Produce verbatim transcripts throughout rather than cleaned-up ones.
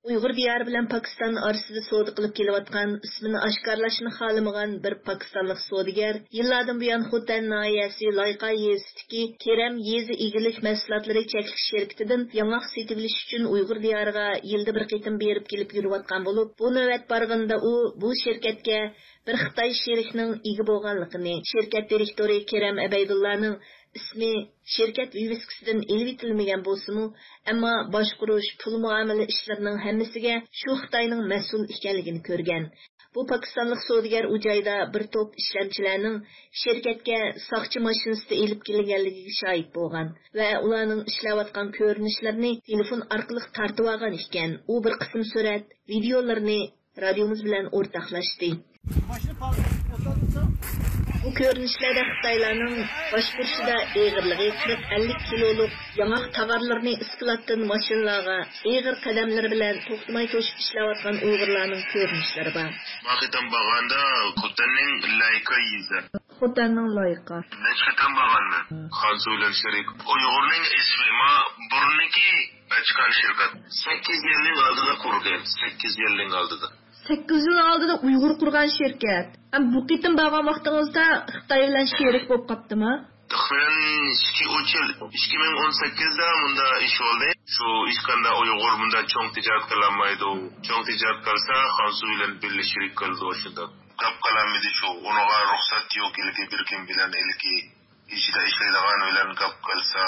ئۇيغۇر دىيارى بىلەن پاكىستان ئارىسىدا سودا قىلىپ كېلىۋاتقان، ئىسمىنى ئاشكارىلاشنى خالىمىغان بىر پاكىستانلىق سودىگەر يىللاردىن بۇيان خوتەن ناھىيەسى لايقا يېزىسىدىكى كېرەم يېزا ئىگىلىك مەھسۇلاتلىرى چەكلىك شىركىتىدىن ياڭاق سېتىۋېلىش ئۈچۈن ئۇيغۇر دىيارىغا يىلدا بىر قېتىم بېرىپ كېلىپ يۈرۈۋاتقان بولۇپ، بۇ نۆۋەت بارغىنىدا ئۇ بۇ شىركەتكە بىر خىتاي شېرىكنىڭ ئىگە بولغانلىقىنى، شىركەت دىرېكتورى كېرەم ئەبەيدۇللانىڭ ئىسمى شىركەت ۋىۋىسكىسىدىن ئېلىۋېتىلمىگەن بولسىمۇ، ئەمما باشقۇرۇش، پۇل مۇئامىلە ئىشلىرىنىڭ ھەممىسىگە شۇ خىتاينىڭ مەسئۇل ئىكەنلىكىنى كۆرگەن. بۇ پاكىستانلىق سودىگەر ئۇ جايدا بىر توپ ئىشلەمچىلەرنىڭ شىركەتكە ساقچى ماشىنىسىدا ئېلىپ كېلىنگەنلىكىگە شاھىت بولغان ۋە ئۇلارنىڭ ئىشلەۋاتقان كۆرۈنۈشلىرىنى تېلېفون ئارقىلىق تارتىۋالغان ئىكەن. ئۇ بىر قىسىم سۈرەت، ۋىدېئولىرىنى رادىيومىز بىلەن ئورتاقلاشتى. بۇ كۆرۈنۈشلەردە خىتايلارنىڭ باشقۇرۇشىدا ئېغىرلىقى قىرىق ئەللىك كىلولۇق ياڭاق تاغارلىرىنى ئىسكىلاتتىن ماشىنىلارغا ئېغىر قەدەملىرى بىلەن توختىماي توشۇپ ئىشلەۋاتقان ئۇيغۇرلارنىڭ كۆرۈنۈشلىرى بار. ما قېتىم بارغاندا خوتەننىڭ لايكا يېزا. خوتەننىڭ لايكا. نەچچە قېتىم بارغانمەن. خانسۇ بىلەن شېرىك. ئۇيغۇرنىڭ ئىسمى ما بۇرنىكى ئاچقان شىركەت. سەككىز يىلنىڭ ئالدىدا قۇرغان. سەككىز يىلنىڭ ئالدىدا. سەككىز يىلنىڭ ئالدىدا ئۇيغۇر قۇرغان شىركەت. ھەم بۇ قېتىم بارغان ۋاقتىڭىزدا خىتاي بىلەن شېرىك بولۇپ قاپتىما؟ تەخمىنەن ئىككى، ئۈچ يىل، ئىككى مىڭ ئون سەككىزدە مۇندا ئىش بولدى. شۇ ھېچقانداق ئۇيغۇر مۇندا چوڭ تىجارەت قىلالمايدۇ. چوڭ تىجارەت قىلسا، خانسۇ بىلەن بىللە شېرىك قىلىدۇ شۇنداق. گەپ قىلالمىدى شۇ. ئۇنىڭغا رۇخسەت يوق، ئىلكى بىر كىم بىلەن ئىلكى ئىچىدە ئىشلەيدىغان بىلەن گەپ قىلسا،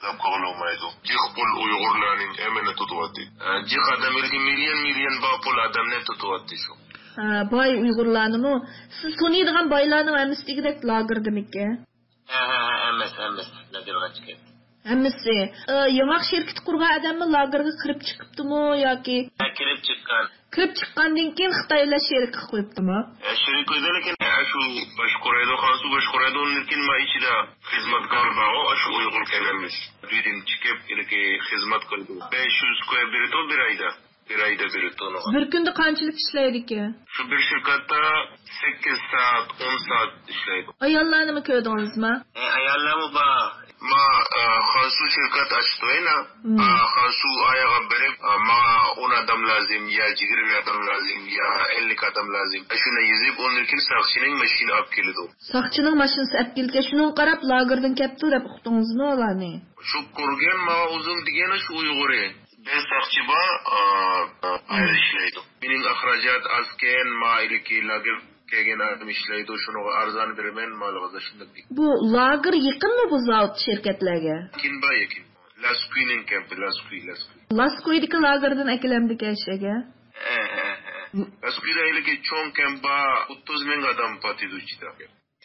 گەپ قىلالمايدۇ. جىق پۇل ئۇيغۇرلارنىڭ ھەممىنى تۇتۇۋاتتى. ھە، جىق ئادەم ئىلكى مىليون، مىليون بار پۇل ئادەمنى تۇتۇۋاتتى شۇ. ھە، باي ئۇيغۇرلارنىمۇ؟ سىز تونۇيدىغان بايلارنىڭ ھەممىسى دېگۈدەك لاگېردىمىكى؟ ھە، ھە، ھە، ھەممىسى، ھەممىسى لاگېرغا چىقىپ. ھەممىسى. ئى، ياڭاق شىركىتى قۇرغان ئادەممۇ لاگېرغا كىرىپ چىقىپتىمۇ ياكى؟ ھە، كىرىپ چىققان. كىرىپ چىققاندىن كېيىن خىتاي بىلەن شېرىك قىلىپ قويۇپتىمۇ؟ ھە، شېرىك قىلدى، لېكىن، ھە، شۇ باشقۇرايدۇ، خانسۇ باشقۇرايدۇ، ئۇنىڭدىن كېيىن ما ئىچىدە خىزمەتكار بارغۇ، شۇ ئۇيغۇر كەلگەنمىز. ئۆيدىن چىقىپ، ھېلىقى خىزمەت قىلىدۇ. بەش يۈز كوي بېرىدۇ بىر ئايدا. بىر ئايدا بېرىدۇ ئۇنىڭغا. بىر كۈندە قانچىلىك ئىشلەيدىكەن؟ شۇ بىر شىركەتتە سەككىز سائەت، ئون سائەت ئىشلەيدۇ. ئاياللارنىمۇ كۆردىڭىزمۇ؟ ھە، ئاياللارمۇ بار. ما، ئە، خانسۇ شىركەت ئاچتى ئەينە. مم. ئە، خانسۇ ئاياغا بېرىپ، ئە، ماڭا ئون ئادەم لازىم، يا يىگىرمە ئادەم لازىم، يا ئەللىك ئادەم لازىم. ئە، شۇنى يېزىپ، ئۇنىڭدىن كېيىن ساقچىنىڭ ماشىنا ئاپ كېلىدۇ. ساقچىنىڭ ماشىنىسى ئاپ كېلىدىكەن، شۇنىڭغا قاراپ لاگېردىن كەپتۇ دەپ ئۇقتىڭىزمۇ ئۇلارنى؟ شۇ كۆرگەن ماڭا ئۇزۇن دېگەن شۇ ئۇيغۇرى. بىر ساقچى بار، ئا، ئا، ئايرى ئىشلەيدۇ. مېنىڭ ئەخراجات ئازكەن، ما ئىلكى لاگېر كەلگەن ئادەم ئىشلەيدۇ، شۇنىڭغا ئارزان بېرىمەن، مالىغا شۇنداق دېگەن. بۇ لاگېر يېقىنمۇ بۇ زاۋۇت شىركەتلەرگە؟ يېقىن بار، يېقىن. لاسكۇينىڭ كەمپى، لاسكۇي، لاسكۇي. لاسكۇيدىكى لاگېردىن ئەكېلەمدىكەن ئىشەگە؟ ھە، ھە، ھە. لاسكۇيدا ھېلىقى چوڭ كەمپ بار، ئوتتۇز مىڭ ئادەم پاتىدۇ ئىچىدە.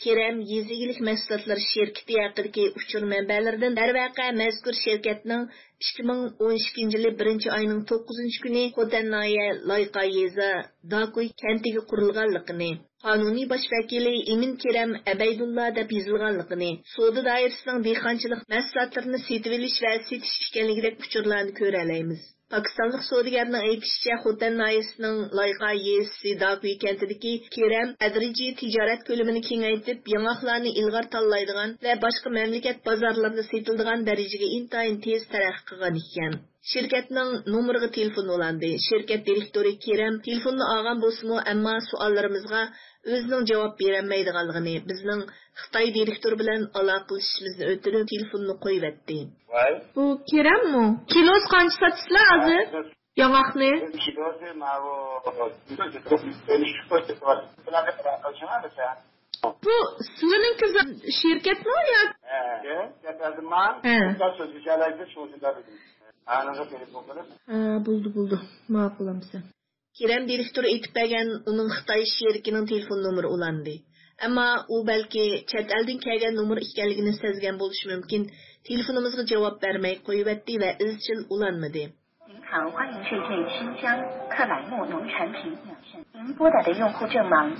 كېرەم يېزا ئىگىلىك مەھسۇلاتلىرى شىركىتى ھەققىدىكى ئۇچۇر مەنبەلىرىدىن، دەرۋەقە، مەزكۇر شىركەتنىڭ ئىككى مىڭ ئون ئىككىنچى يىلى بىرىنچى ئاينىڭ توققۇزىنچى كۈنى خوتەن ناھىيە لايقا يېزا داكۇي كەنتىگە قۇرۇلغانلىقىنى، قانۇنىي باش ۋەكىلى ئىمىن كېرەم ئەبەيدۇللا دەپ يېزىلغانلىقىنى، سودا دائىرىسىنىڭ دېھقانچىلىق مەھسۇلاتلىرىنى سېتىۋېلىش ۋە سېتىش ئىكەنلىكىدەك ئۇچۇرلارنى كۆرەلەيمىز. پاكىستانلىق سودىگەرنىڭ ئېيتىشىچە، خوتەن ناھىيەسىنىڭ لايقا يېزىسى داكۇي كەنتىدىكى كېرەم ئەدرىجى تىجارەت كۆلىمىنى كېڭەيتىپ، ياڭاقلارنى ئىلغار تاللايدىغان ۋە باشقا مەملىكەت بازارلىرىدا سېتىلىدىغان دەرىجىگە ئىنتايىن تېز تەرەققىي قىلغان ئىكەن. شىركەتنىڭ نومۇرىغا تېلېفون ئۇلاندى. شىركەت دىرېكتورى كېرەم تېلېفوننى ئالغان بولسىمۇ، ئەمما سوئاللىرىمىزغا ئۆزىنىڭ جاۋاب بېرەلمەيدىغانلىقىنى، بىزنىڭ خىتاي دىرېكتورى بىلەن ئالاقىلىشىشىمىزنى ئۆتۈنۈپ، تېلېفوننى قويۇۋەتتى. ۋاي. بۇ كېرەممۇ؟ كىلوسى قانچە ساتىسىلەر ھازىر؟ ھە، ياڭاقنى؟ كىلوسى ماۋۇ بۇ سىلىنىڭكى شىركەتمۇ يا؟ ھە. ھە. ھە، بولدى، بولدى. ماقۇل ئەمسە. كېرەم دىرېكتور ئېيتىپ بەرگەن ئۇنىڭ خىتاي شېرىكىنىڭ تېلېفون نومۇرى ئۇلاندى. ئەمما ئۇ بەلكى چەت ئەلدىن كەلگەن نومۇر ئىكەنلىكىنى سەزگەن بولۇشى مۇمكىن، تېلېفونىمىزغا جاۋاب بەرمەي قويۇۋەتتى ۋە ئىزچىل ئۇلانمىدى. 您好，欢迎致电新疆克莱木农产品养生。您拨打的用户阵亡，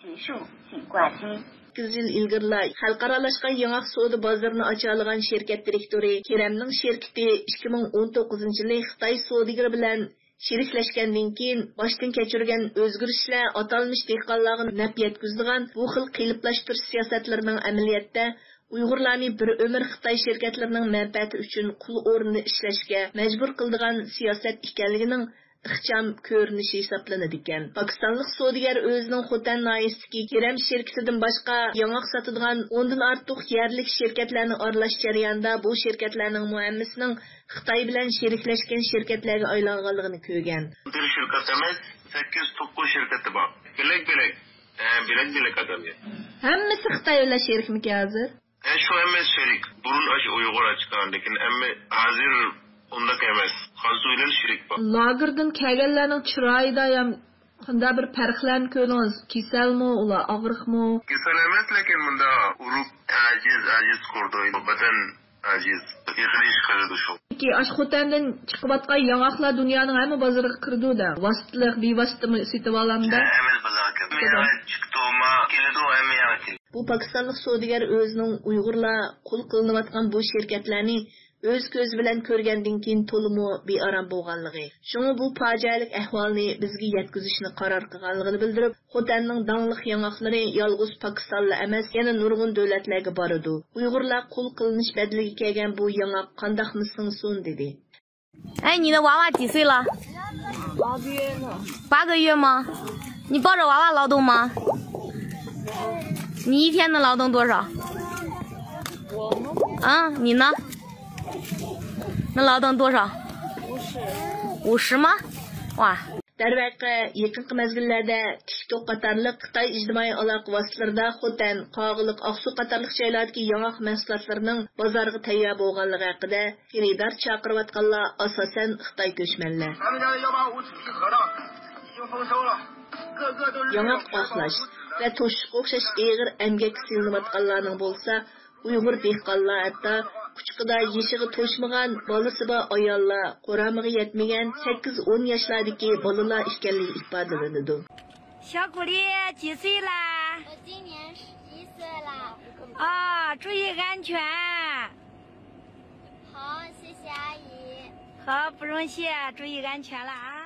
结束，请挂机。سەككىز يىل ئىلگىرىلا خەلقئارالاشقان ياڭاق سودا بازىرىنى ئاچالىغان شىركەت دىرېكتورى كېرەمنىڭ شىركىتى ئىككى مىڭ ئون توققۇزىنچى يىلى خىتاي سودىگىرى بىلەن شېرىكلەشكەندىن كېيىن باشتىن كەچۈرگەن ئۆزگىرىشلەر ئاتالمىش دېھقانلارغا نەپ يەتكۈزىدىغان بۇ خىل قېلىپلاشتۇرۇش سىياسەتلىرىنىڭ ئەمەلىيەتتە ئۇيغۇرلارنى بىر ئۆمۈر خىتاي شىركەتلىرىنىڭ مەنپەئەتى ئۈچۈن قۇل ئورنىدا ئىشلەشكە مەجبۇر قىلىدىغان سىياسەت ئىكەنلىكىنىڭ ئىخچام كۆرۈنۈشى ھېسابلىنىدىكەن. پاكىستانلىق سودىگەر ئۆزىنىڭ خوتەن ناھىيەسىدىكى كېرەم شىركىتىدىن باشقا ياڭاق ساتىدىغان ئوندىن ئارتۇق يەرلىك شىركەتلەرنى ئارىلاش جەريانىدا بۇ شىركەتلەرنىڭمۇ ھەممىسىنىڭ خىتاي بىلەن شېرىكلەشكەن شىركەتلەرگە ئايلانغانلىقىنى كۆرگەن. بىر شىركەت ئەمەس، سەككىز، توققۇز شىركەتتە بار. بۆلەك-بۆلەك، ئە، بۆلەك-بۆلەك ئادەمگە. ھەممىسى خىتاي بىلەن شېرىكمىكەن ھازىر؟ ھە، شۇ ھەممە شېرىك. بۇرۇن ئاشۇ ئۇيغۇر ئاچقان، لېكىن ئەمما ھازىر ئۇنداق ئەمەس. خەنزۇ بىلەن شېرىك بار. لاگېردىن كەلگەنلەرنىڭ چىرايىدا يا قانداق بىر پەرقلەرنى كۆردىڭىز؟ كېسەلمۇ، ئۇلار ئاغرىقمۇ؟ كېسەل ئەمەس، لېكىن مۇندا ئۇرۇپ ئاجىز، ئاجىز قىلىدۇ. بەدەن ئاجىز. ئېغىر ئىش قىلىدۇ شۇ. چۈنكى ئاشۇ خوتەندىن چىقىۋاتقان ياڭاقلار دۇنيانىڭ ھەممە بازىرىغا كىرىدۇ-دە. ۋاسىتىلىق، بىۋاسىتىمۇ سېتىۋالامدا. ھەممە بازارغا كىرىدۇ. ھەممە يەرگە چىقىدۇ، ما كېلىدۇ، ھەممە يەرگە كېلىدۇ. بۇ پاكىستانلىق سودىگەر ئۆزىنىڭ ئۇيغۇرلار قۇل قىلىنىۋاتقان بۇ شىركەتلەرنى ئۆز كۆزى بىلەن كۆرگەندىن كېيىن تولىمۇ بىئارام بولغانلىقى، شۇڭا بۇ پاجىئەلىك ئەھۋالنى بىزگە يەتكۈزۈشنى قارار قىلغانلىقىنى بىلدۈرۈپ، خوتەننىڭ داڭلىق ياڭاقلىرى يالغۇز پاكىستانلا ئەمەس، يەنە نۇرغۇن دۆلەتلەرگە بارىدۇ. ئۇيغۇرلار قۇل قىلىنىش بەدىلىگە كەلگەن بۇ ياڭاق قانداقمۇ سىڭسۇن، دېدى. 哎，你的娃娃几岁了？八个月吗？你抱着娃娃劳动吗？你一天能劳动多少？啊，你呢？能劳动多少？五十吗？哇！ دەرۋەقە، يېقىنقى مەزگىللەردە تىك توك قاتارلىق خىتاي ئىجتىمائىي ئالاقە ۋاسىتىلىرىدا خوتەن، قاغىلىق، ئاقسۇ قاتارلىق جايلاردىكى ياڭاق مەھسۇلاتلىرىنىڭ بازارغا تەييار بولغانلىقى ھەققىدە خېرىدار چاقىرىۋاتقانلار ئاساسەن خىتاي كۆچمەنلەر. ياڭاق ئاقلاش ۋە توشۇشقا ئوخشاش ئېغىر ئەمگەككە سېلىنىۋاتقانلارنىڭ بولسا ئۇيغۇر دېھقانلار، ھەتتا قۇچىقىدا يېشىغا توشمىغان بالىسى بار ئاياللار، قۇرامىغا يەتمىگەن سەككىز ئون ياشلاردىكى بالىلار ئىكەنلىكى ئىپادىلىنىدۇ. 小鼓励几岁啦？我今年十一岁啦。啊，注意安全。好，谢谢阿姨。好，不用谢，注意安全了啊。